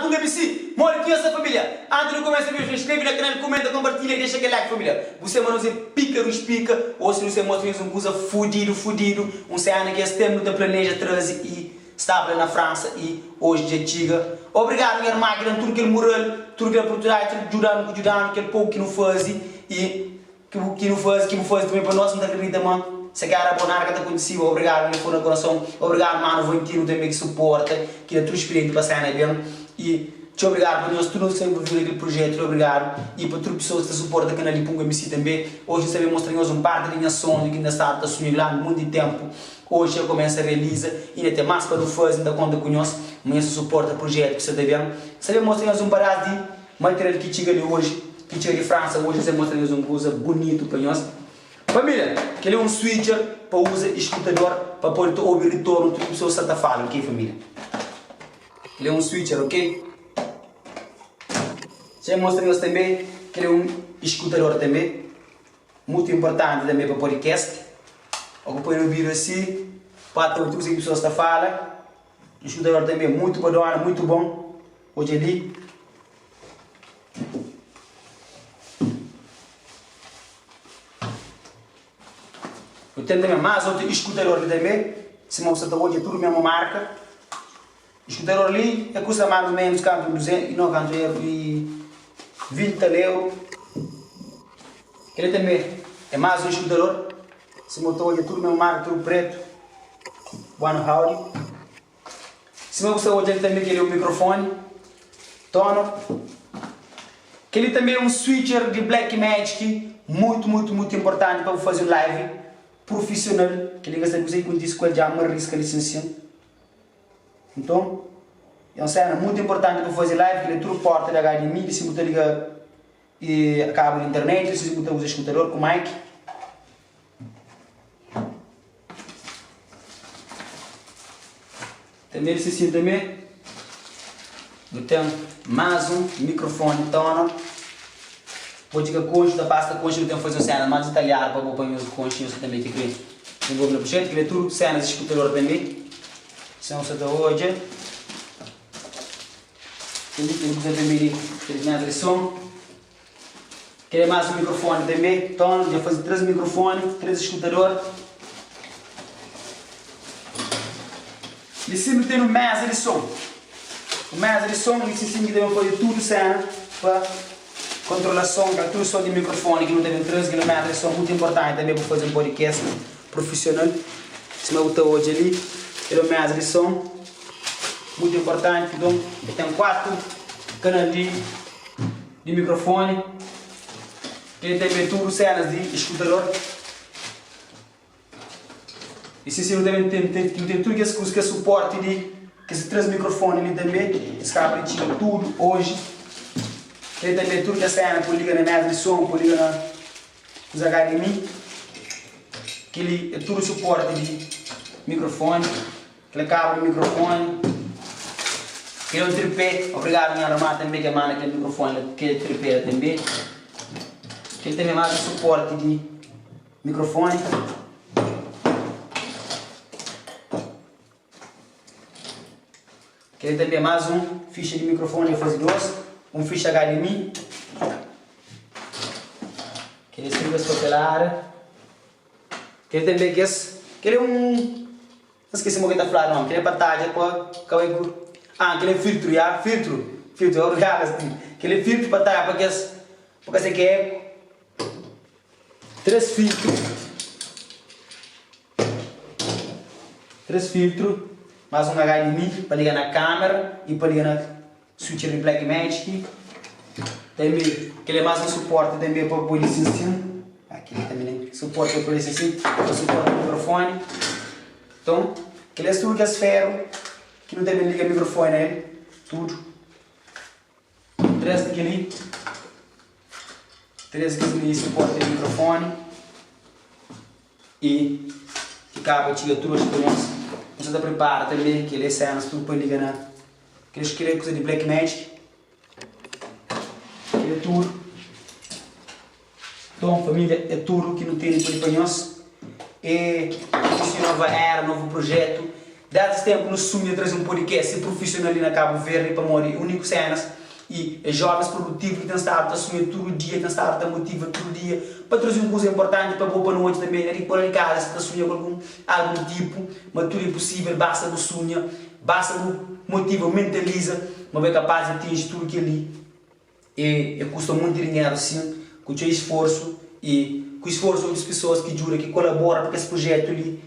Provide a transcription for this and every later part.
Punga MC, modi ki nhos sta familia? Antis nu kumesa vídeo inscreve na canal, kumenta, compartilha e dexa kel like familia. Bu se ma nos é pica dos pica, hoje nu sta mostra nhos um kuza fudido fudido, um cena ki es tempo nu ta planeja traze e staba la na França e hoje dja txiga. Obrigado nha irmã ki dan tudo kel mural, tudo kel oportunidade, tudo djudanu ku djudanu kel pouco ki nu faze e Ki bu ki nu fazi ki bu fazi tanbe pa nos, N ta kridita ma se ka era bo nada ka ta kontisiba. Obrigadu nha funda korason, obrigadu manu Vantino tanbe ki suporta, ki da tudu spirienti pa sena ben y txeu obrigadu pa nhos tudu ki sta involvidu na kel prujetu li obrigadu y pa tudu pesoas ki ta suporta kanal di Pungo MC tanbe. Oji N sta ben mostra nhos un parti di nha sonhu ki N ta staba ta sunha duranti monti tenpu, oji dja kumesa realiza, inda ten mas pa nu fazi, N ta konta ku nhos ma nhos ta suporta prujetu ki sta ta ben. N sta ben mostra nhos un padas di. Material ki txiga li oji, ki txiga di Fransa oji, N sta mostra nhos un kuza bunitu pa nhos. Família, kel-li é un switcher pa uza iskutador pa pode ta obi ritornu tudu ki pesoas sta ta fala, ok família? Kel-li é un switcher, ok? Dja N mostra nhos tanbe, kel-li é un iskutador tanbe, mutu inportanti tanbe pa podcast. Ô ku poi na obidu asi, pa ta obi tudu kuza ki pesoas ta fala. Iskutador tanbe mutu pa dóna, mutu bon. Odja li. Nu ten tanbe más otu iskutador li tanbe, sima bu sta ta odja tudu mesmu marka. Iskutador li e kusta más o ménus kantu duzentus, no kantu eru i 20 tal eru. Kel-li tanbe é más un iskutador, sima bu ta odja tudu mesmu marka, tudu pretu, One Audio. Sima bu sta odja li tanbe kel-li é un mikrofoni Tonor. Kel-li tanbe é un switcher di Blackmagic mutu mutu mutu inportanti pa bu faze un live prufisional. Kel-li N ka sabe kuzê ki kontise ku el dja ma riska li sin sin. Nton é un sena mutu inportanti pa bu faze live. Kel-li é tudu porta di HDMI li si bu ta liga kabu di internet li si bu ta uza skutador ku mic. Tanbe di sisin tanbe nu ten más un mikrofoni tona. Pode ka konxe, ta basta konxe nu ten faze un sena más ditalhadu pa bo pa nhos konxe nhos tanbe ki kre envolve na projetu. Kel-li é tudu senas di skutador tanbe. Sen bu sa ta odja kel-li ten kuza tanbe di kel mesa di son. Kel é más un mikrofoni tanbe. Nton, dja faze 3 mikrofoni, 3 iskutador. Li sin nu ten un meza di son. Un meza di son li sin ki ta ben faze tudu sena pa kontrola son, kel tudu son di mikrofoni ki nu ta ben traze. Kel meza di son mutu inportanti tanbe pa faze un podcast prufisional. Sima bu ta odja li, kel é un meza di son mutu inportanti. Nton, el ten 4 kanal di. Di mikrofoni, kel tanbe tudu senas di iskutador. I si si nu tanbe ten nu ten tudu kes kuza, kes suporti di kes 3 mikrofoni li tanbe, es kaba di txiga tudu oji. Kel tanbe tudu kes sena pode liga na mesa di son, pode liga na kuza HDMI. Kel-li é tudu suporti di mikrofoni. Kel kabu di mikrofoni. Kel é un tripé. Obrigadu nha irma tanbe ke manda kel mikrofoni la, kel tripé la tanbe. Kel tanbe mas un suporti di mikrofoni. Kel tanbe mas un fixa di mikrofoni, el faze dos, un fixa HDMI. Kel é tudu kes papelada. Kel tanbe kes, kel é un. N skese mo ki ta fladu nomi, kel é pa tadja pa ka bai ku ah kel é filtru ya filtru filtru obrigadu Steve kel é filtru pa tadja pa kes pa ka se ke eku 3 filtru 3 filtru mas un HDMI pa liga na kamera i pa liga na switcher di Black Magic tanbe kel é mas un suporti tanbe pa poi li sin sin kel tanbe nen suporti pa poi li sin sin pa suporta mikrofoni nton kel es tudu kes feru ki nu ta ben liga mikrofoni na el tudu 3 di kel li 3 kes li suporti di mikrofoni I ki kaba txiga troxi pa nhos. Nhos sa ta pripara tanbe kel esenas tudu pa liga na kel kel kuza di black magic. Kel é tudu. Nton familia é tudu ki nu tene pa li pa nhos. E inísiu di nova era, novu projetu. Desdi es tempu nu sunha traze un podcast prufisional li na Kabu Verdi pamodi uniku senas i e jovens produtivu ki ten stadu ta sunha tudu dia, ten stadu ta motiva tudu dia pa traze un kuza inportanti pa bo pa nu odja tanbe na di fora di kaza si ta sunha ku algun algun tipu ma tudu e pusivel basta bu sunha basta bu motiva mentaliza ma bu e kapaz di atinji tudu kel-li. E e kusta munti dinheru sin, ku txeu isforsu i ku isforsu di otus pesoas ki djuda, ki kolabora pa kes prujetu li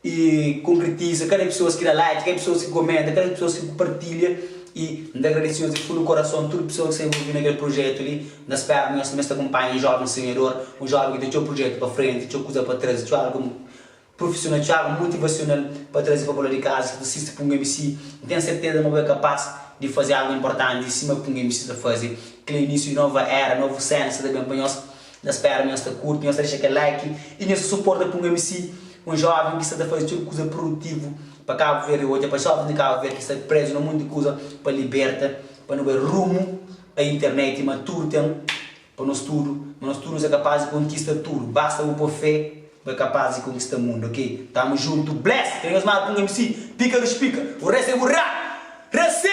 i konkretiza. Kada pesoas ki da like, kada pesoas ki komenta, kada pesoas ki kupartilha i N ta agradese nhos di fundu korason tudu pesoas ki sta envolvidu na kel prujetu li. N ta spera ma nhos tanbe sta kunpanha un joven sonhador, un joven ki ten txeu prujetu pa frenti, txeu kuza pa traze, txeu algu Prufisional Tiago motivasional pa traze pa bo la di kaza ki ta sisti Pungo MC. N ten serteza ma bo é kapaz di faze algu inportanti sima Pungo MC ta faze. Kel é inisiu di nova era, novu sena sta ta ben pa nhos. N ta spera ma nhos ta kurti, nhos ta dexa kel like y nhos ta suporta Pungo MC, un joven ki sta ta faze txeu kuza produtivu pa Kabu Verdi odja, pa jovens di Kabu Verdi ki sta prezu na monti kuza pa liberta, pa nu bai rumu a internet ma tudu ten. Pa nos tudu, ma nos tudu nos é kapaz di konkista tudu, basta bu po fé, bu é kapaz di konkista mundu, ok? Tamo junto, bless! Ka nhos mata un MC, pika ruspika, o resto é bu rap! Receba!